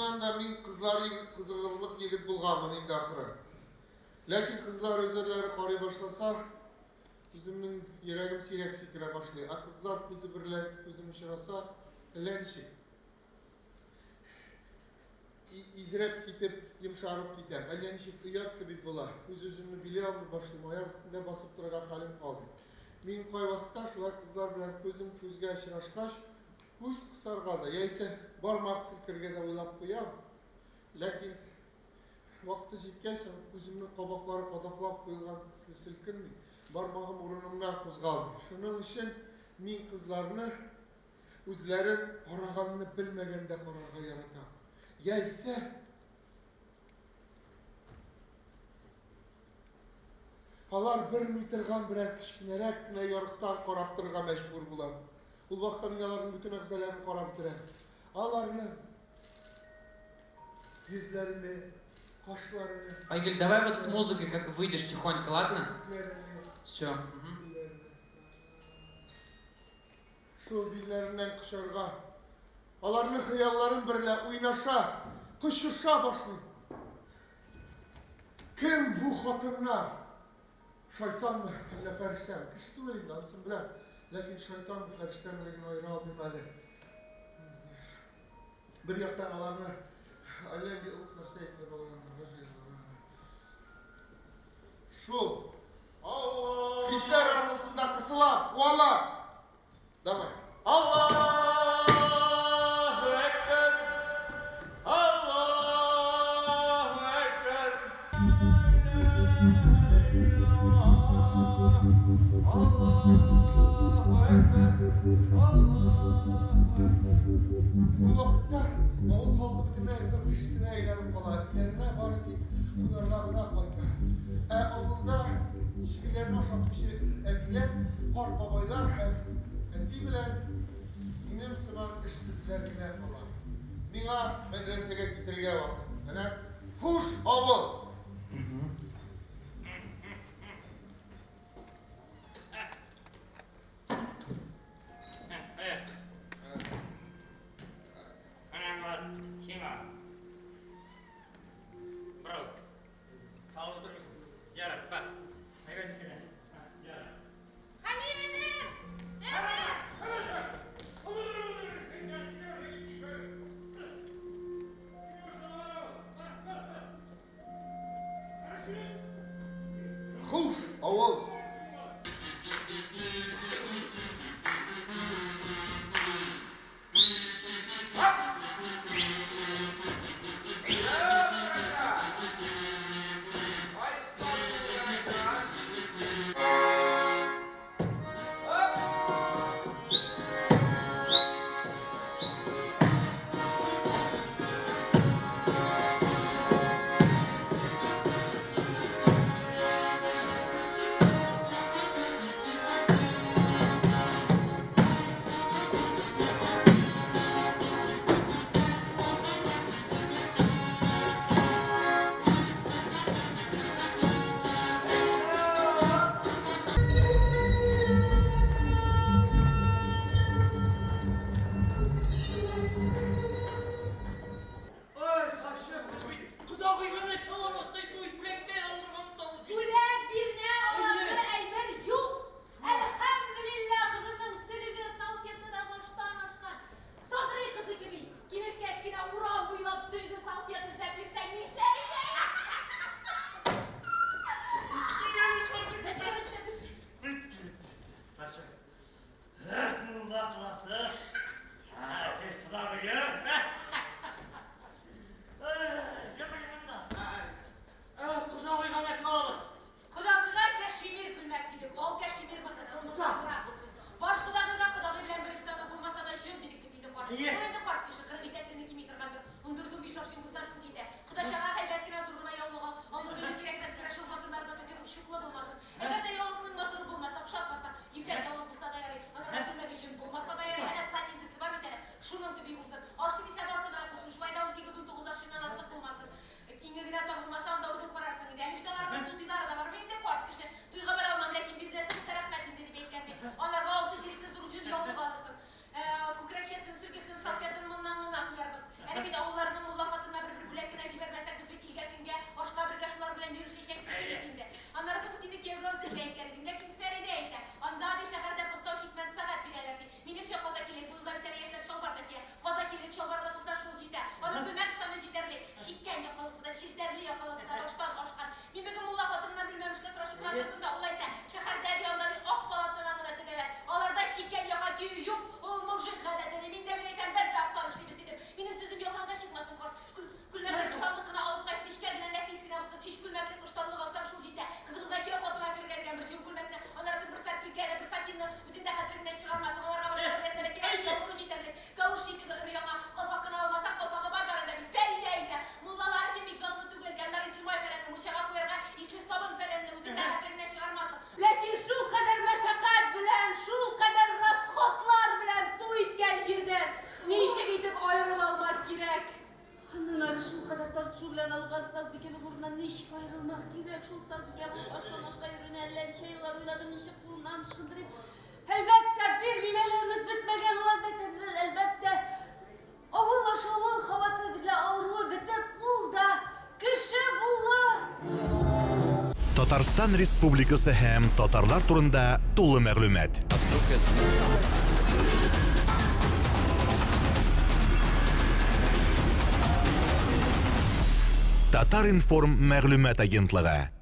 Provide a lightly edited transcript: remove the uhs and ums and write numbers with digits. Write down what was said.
Чыннан да мин кызлар кызыгырлык егет булганмын инде ахры. Ләкин кызлар үзләре карый башласа, үземнең йөрәгем сирәк сикерә башлый. Ә кызлар күзе берлән күзем очраса, әллә ничек изрәп китеп, йомшарып китәм. Әллә ничек оят кебек була. Үз-үземне били алмый башлыйм, аяк өстендә басып торырга хәлем калмый. Мин кайвакытта шулай кызлар белән күзем күзгә очрашкач, күз кысарга да, яисә бармак селкергә дә уйлап куям. Ләкин вакыты җиткәч, күземнең кабаклары кадаклап куелган төсле селкенми, бармагым урынымнан кузгалмый. Шуның өчен мин кызларны үзләрен караганны белмәгәндә карарга яратам. Яисә алар белми торган берәр кечкенәрәк кенә ярыктан карап торырга мәҗбүр булам. Ул вакытта мин аларның бөтен әгъзаларын карап бетерәм. Аларның йөзләренә, кашларына, Айгуль, давай вот с музыкой как выйдешь тихонько, ладно? битләренә, Все. билләренә. Шул билләреннән кочарга, аларның хыялларын берлә уйнаша, кочыша башлыйм. Кем бу хатыннар? Шайтанмы, әллә фәрештәме? Кеше түгел инде, анысын беләм. Ләкин шайтанмы, фәрештәмелеген аера алмыйм әле. Бер яктан аларны әллә нинди олуг нәрсә иттереп алганнар. Шул хисләр арасында кысылам, уалам. Давай. Аллаһу әкбәр! Аллаһу әкбәр! Аллаһу әкбәр! Аллаһу әкбәр! Бу вакытта авыл халкы бөтенләй тын кешесенә әйләнеп кала. Өйләренә бары тик кунарга гына кайта. Ә авылда чебиләрне ашатучы әбиләр, карт бабайлар һәм әти белән минем сыман эшсезләр генә кала. Миңа мәдрәсәгә китергә вакыт. Менә хуш авыл! Менә бар сиңа. Брал. Салып утырмыйсың. Ярар, бар. Әйбәт эшлә. Ярар. Хәлим энем! Энем! Хуш авыл! Ой, карчык, без бит кодагыйга да чаламастай туй бүләкләр алырга онытабыз бит. Бүләк бирнә аласы әйбер юк. Әлхәмдүлилләһ, кызымның сөлеге салфетка да баштан ашкан. Садрый кызы кеби, килешкәч кенә урам буйлап сөлге салфет эзләп йөрсәң нишләр икән? Бетте Бетте, бетте, бетте. Бетте, бетте. Карчык, мулла кыласы. Сез кодагыем. Кодагыйга нәрсә алабыз? Кодагыйга кәшимир күлмәк дидек. Ал кәшимирме, кызылмы, сатурак булсын. Баш кодагыйга кодагый белән бер өстә булмаса да җон дидек бит инде карт. Ие. Ул инде карт кеше, кырык итәклене кими торгандыр. 14-15 аршин булса шул җитә. Кодачага һәйбәт кенә зур гына яулык ал. Аллы-гөлле кирәкмәс, керәшен хатыннарыныкы кебек чуклы булмасын. Әгәр дә яулыкның матуры булмаса, ошатмаса, ефәк яулык булса да ярый. Анарга күлмәге җон булмаса да ярый. Әнә кию юк, ул мужик гадәте, ди. Мин дә, мин әйтәм, без дә актан эшлибез, дидем. Минем сүзем ялганга чыкмасын, карт. Күлмәкле ыштанлык кына алып кайт, нечкә генә, нәфис кенә булсын. Өч күлмәклек ыштанлык алсаң, шул җитә. Кызыбызга кияү хатынга керергә дигән бер җиң күлмәкне, аннары бер сарпинкәне, бер сатинны үзең дә хәтереңнән чыгармасың. Аларга башка бер нәрсә дә кирәкми, яулыгы җитәрлек. Кәвеш читеге өр-яңа, калфак кына алмасаң, калфагы бар барында бит. Фәридә әйтә, муллалар өчен бик затлы түгел, ди. Аннары ислемай фәләнне, мунчага куярга исле сабын фәләнне үзең дә хәтереңнән чыгармасың. Ләкин шулкадәр мәшәкать белән, шулкадәр расходлар белән туй иткән җирдән ничек итеп аерып алмак кирәк? Аннан ары шулкадәр тартышу белән алган остазбикәнең урыныннан ничек аерылмак кирәк? Шул остазбикә булып аштан ашка йөрүне әллә ничә еллар уйладым, ничек кулымнан ычкындырыйм? Әлбәттә, бирмим әле, өмет бетмәгән ул, әлбәттә, әлбәттә. Авыл аша авыл һавасы берлә авыруы бетеп, ул да кеше булыр. Татарстан Республикасы һәм татарлар турында тулы мәгълүмат. Татар-информ мәгълүмат агентлыгы.